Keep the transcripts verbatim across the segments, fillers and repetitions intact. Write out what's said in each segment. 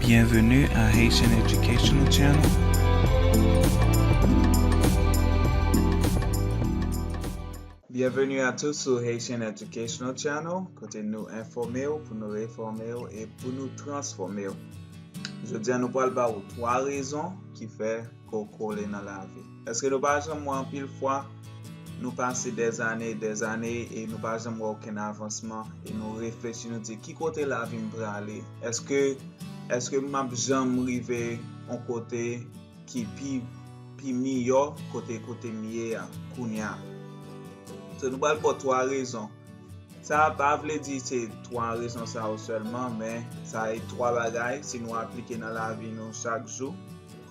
Bienvenue à Haitian Educational Channel. Bienvenue à tous sur Haitian Educational Channel, kote nou enfòme w, pou nou refòme w e pou nou transfòme w. Jodi a, nou pral ba w twa rezon ki fè ke w kole nan lavi. Èske nou pa janm wè anpil fwa, nou pase dèzane, dèzane, e nou pa janm wè okenn avansman, e nou reflechi, nou di, "Ki kote lavi m prale? Èske, èske m ap janm rive yon kote ki pi, pi miyò kote, kote m ye a, kounye a?" So, nou pral ba w twa rezon. Sa pa vle di se twa rezon sa yo sèlman, men sa e twa bagay, si nou aplike nan lavi nou chak jou,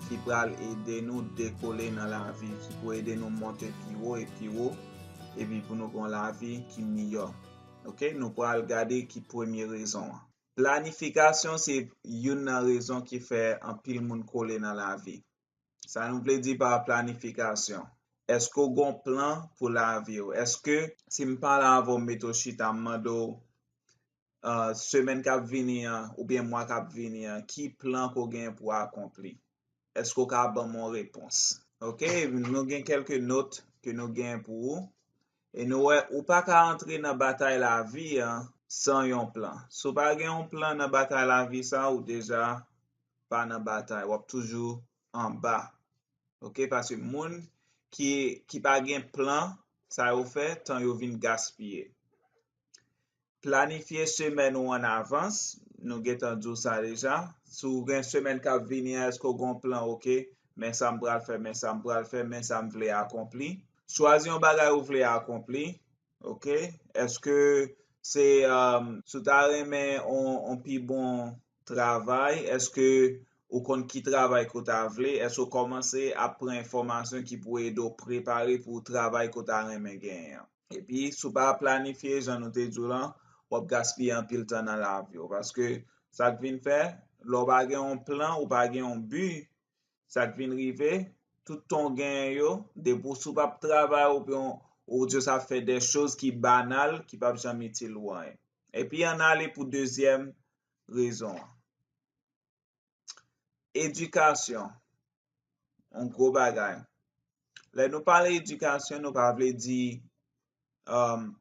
ki pral ede nou dekole nan lavi, ki pou ede nou monte pi wo e pi wo, epi pou nou gen yon lavi ki miyò. Oke, nou pral gade ki premye rezon an. Planifikasyon se youn nan rezon ki fè anpil moun kole nan lavi. Sa nou vle di pa planifikasyon? Èske w gen yon plan pou lavi w? Èske, si m pale avè w, m mete w chita, m mande w, ah, semèn k ap vini an, oubyen mwa k ap vini an, ki plan ke w gen pou akonpli? Èske w ka ban m yon repons? Oke, nou gen kèlke nòt ke nou gen pou ou. E nou wè, ou pa ka antre nan batay lavi an san yon plan. Si w pa gen yon plan nan batay lavi sa, ou deja pa nan batay. W ap toujou anba. Oke, paske moun ki, ki pa gen plan, sa yo fè, tan yo vin gaspiye. Planifye semèn ou an avans, nou gentan di w sa deja. Si w gen semèn k ap vini an, èske w gen yon plan? Oke, men sa m pral fè, men sa m pral fè, men sa m vle akonpli. Chwazi yon bagay ou vle akonpli. Oke, èske se, um, si w ta renmen on, on pi bon travay, èske ou konn ki travay ke w ta vle? Èske w kòmanse ap pran enfòmasyon ki pou ede w prepare pou travay ke w ta renmen genyen an? Epi, si w pa planifye, jan nou te di w lan, w ap gaspiye anpil tan nan lavi w. Paske sa k vin fè, lè w pa gen yon plan, ou pa gen yon bi, sa k vin rive, tout tan w genyen yo, depi w si w p ap travay, oubyen ou just ap fè de choz ki banal, ki p ap janm itil ou anyen. Epi, ann ale pou dezyèm rezon an. Edikasyon, yon gwo bagay. Lè nou pale edikasyon, nou pa vle di, um,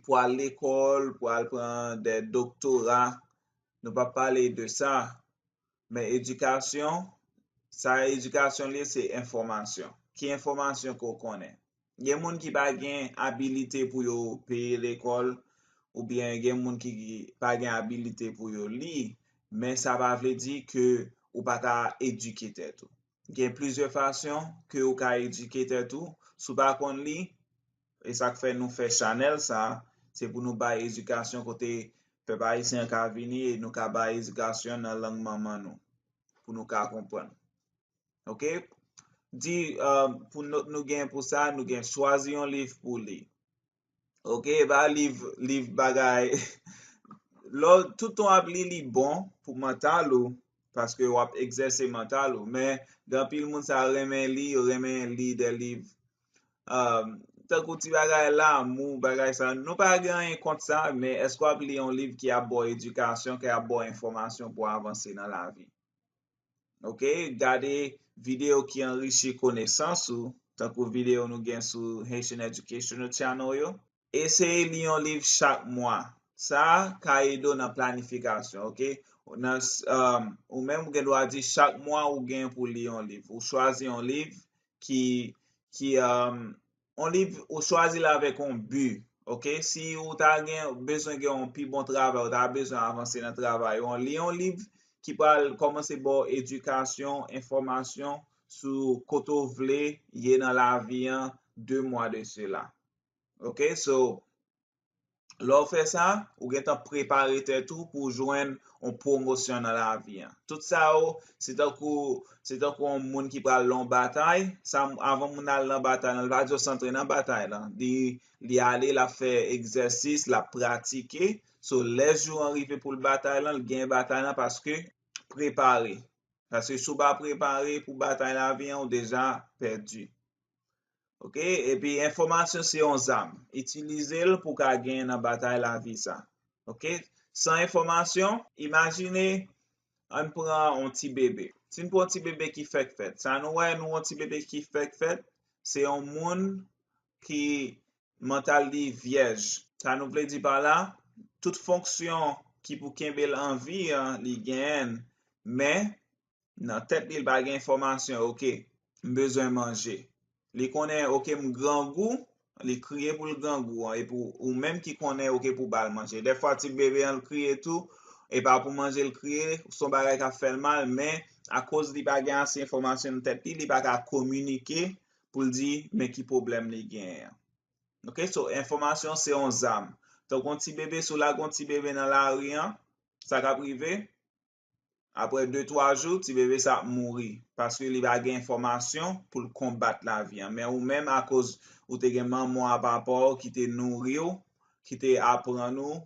pou al lekòl, pou al pran de doktora. Nou pa pale de sa. Men edikasyon, sa edikasyon li ye, se enfòmasyon. Ki enfòmasyon ke w konnen? Gen moun ki pa gen abilite pou yo peye lekòl, oubyen gen moun ki pa gen abilite pou yo li, men sa pa vle di ke ou pa ka edike tèt ou. Gen plizyè fason ke ou ka edike tèt ou. Si w pa konn li, e sa k fè nou fè chanèl sa, se pou nou bay edikasyon kote pèp ayisyen an ka vini e nou ka bay edikasyon nan lang manman nou, pou nou ka konprann. Oke? Di, um, pou nòt nou gen pou sa, nou gen chwazi yon liv pou li. Oke, e pa liv, liv bagay. Lè w tout tan w ap li, li bon pou mantal ou, paske w ap egzèse mantal ou. Men, gen anpil moun sa renmen li, yo renmen li de liv, um, tankou ti bagay lanmou, bagay sa. Nou pa gen anyen kont sa, men èske w ap li yon liv ki ap ba w edikasyon, ki ap ba w enfòmasyon pou w avanse nan lavi? Oke, gade videyo ki anrichi konesans ou, tankou videyo nou gen sou Haitian Educational Channel yo. Eseye li yon liv chak mwa. Sa ka ede w nan planifikasyon, oke? Nan, um, ou menm ou gen dwa di chak mwa ou gen pou li yon liv. Ou chwazi yon liv ki, ki, um, yon liv ou chwazi l avèk yon bi, oke? Si ou ta gen, bezwen gen yon pi bon travay, ou ta bezwen avanse nan travay ou, li yon liv ki pral kòmanse ba w edikasyon, enfòmasyon sou kote w vle ye nan lavi an de mwa de sela. Oke, so, lè w fè sa, ou gentan prepare tèt ou pou w jwenn yon pwomosyon nan lavi an. Tout sa yo, se tankou, se tankou yon moun ki pral nan yon batay. Sa, avan moun al nan batay lan, li pa just antre nan batay lan. Li, li ale, l ap fè egzèsis, l ap pratike. So, lè jou an rive pou l batay lan, l gen batay lan paske prepare. Paske si w pa prepare pou batay lavi an, ou deja pèdi. Oke? Epi enfòmasyon se yon zam. Itilize l pou w ka genyen nan batay lavi sa. Oke? San enfòmasyon, imajine, Ann pran yon ti bebe. Si n pran yon ti bebe ki fèk fèt, sa nou wè, nou yon ti bebe ki fèk fèt, se yon moun ki mantal li vyèj. Sa nou vle di pa la, tout fonksyon ki pou kenbe l an vi an, li genyen l. Men, nan tèt li, li pa gen enfòmasyon, oke, m bezwen manje. Li konnen, oke, m grangou, li kriye pou l grangou an, epi ou menm ki konnen, oke, pou ba l manje. Dèfwa, ti bebe an, l kriye tou, e pa pou manje l kriye, se yon bagay k ap fè l mal, men akoz li pa gen ase enfòmasyon nan tèt li, li pa ka kominike pou l di, men ki pwoblèm li genyen an. Oke, so, enfòmasyon se yon zam. Tankou yon ti bebe, si w lage yon ti bebe nan lari an, sa k ap rive? Apre de, twa jou, ti bebe sa ap mouri, paske li pa gen enfòmasyon pou l konbat lavi an. Men ou menm, akoz ou te gen manman w a papa w ki te nouri w, ki te aprann ou,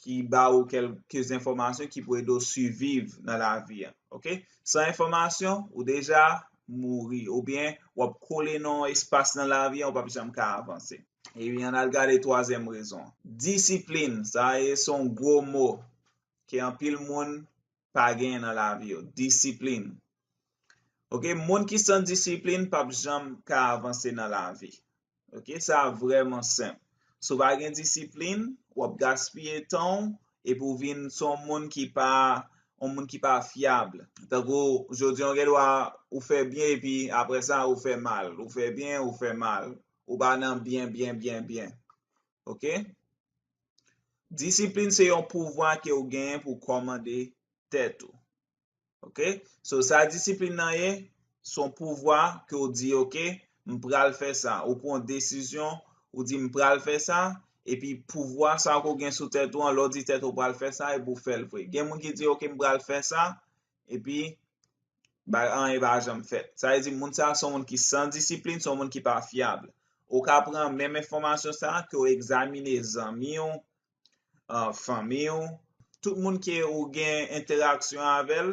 ki ba ou kèlke enfòmasyon ki pou ede w siviv nan lavi an. Oke? San enfòmasyon, ou deja mouri, oubyen w ap kole nan yon espas nan lavi an, ou p ap janm ka avanse. Ebyen, ann al gade twazyèm rezon. Disiplin, sa e se yon gwo mo ke anpil moun pa genyen nan lavi yo. Disiplin. Oke, moun ki san disiplin p ap janm ka avanse nan lavi. Oke, sa vrèman senp. Si w pa gen disiplin, w ap gaspiye tan w, epi w vin se yon moun ki pa, yon moun ki pa fyab. Tankou, jodi a, w gen dwa ou fè byen, epi apre sa, ou fè mal. Ou fè byen, ou fè mal. Ou pa nan byen, byen, byen, byen. Oke? Disiplin se yon pouvwa ke w genyen pou w kòmande tèt ou. Oke? So, sa disiplin nan ye, se yon pouvwa ke w di, oke, m pral fè sa. Ou pran yon desizyon, ou di, m pral fè sa, epi pouvwa sa ke w gen sou tèt ou an, lè w di tèt ou pral fè sa, epi w fè l vre. Gen moun ki di, oke, m pral fè sa, epi ba, anyen pa janm fèt. Sa vle di, moun sa a se yon moun ki san disiplin, se yon moun ki pa fyab. Ou ka pran menm enfòmasyon sa a ke w egzamine zanmi w, ah, fanmi w, tout moun ke ou gen entèraksyon avè l,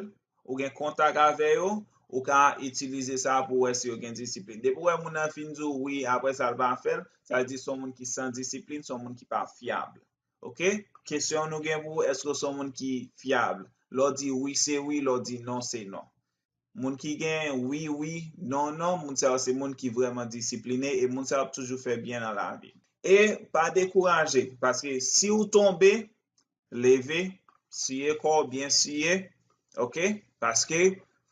ou gen kontak avè yo, ou ka itilize sa pou wè si yo gen disiplin. Depi w wè moun nan fin di w wi, apre sa l pa fè l, sa vle di se yon moun ki san disiplin, se yon moun ki pa fyab. Oke? Kesyon nou gen pou ou, èske w se yon moun ki fyab? Lè w di wi, se wi, lè w di non, se non. Moun ki gen wi, wi, non, non, moun sa yo se moun ki vrèman disipline e moun sa yo ap toujou fè byen nan lavi. E pa dekouraje, paske si w tonbe, leve, siye kò w byen siye, oke? Paske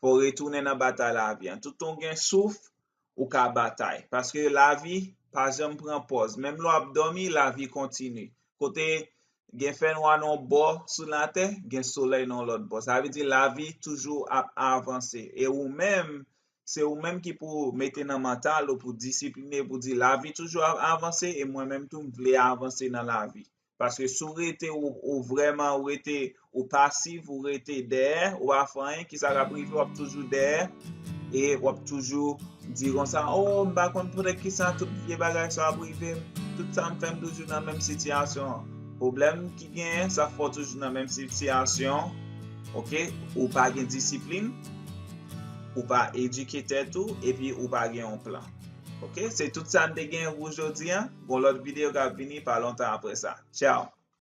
fò w retounen nan batay lavi an. Toutan w gen souf, ou ka batay. Paske lavi pa janm pran pòz. Menm lè w ap dòmi, lavi kontini. Kote gen fènwa nan yon bò sou latè, gen solèy nan yon lòt bò. Sa vle di lavi toujou ap avanse. E ou menm, se ou menm ki pou mete nan mantal ou, pou disipline, pou di lavi toujou ap avanse e mwen menm tou m vle avanse nan lavi. Paske si w rete, ou, ou vrèman, ou rete, ou pasif, ou rete dèyè, ou pa fè anyen, kisa k ap rive? W ap toujou dèyè e w ap toujou di konsa, o, m pa konn poutèt kisa tout vye bagay sa ap rive m, tout sa m fè m toujou nan menm sitiyasyon an. Pwoblèm ki genyen, sa fè w toujou nan menm sitiyasyon, oke? Ou pa gen disiplin, ou pa edike tèt ou, epi ou pa gen yon plan. Oke? Se tout sa n te genyen pou jodi a. Gon lòt videyo k ap vini pa lontan apre sa. Tchao!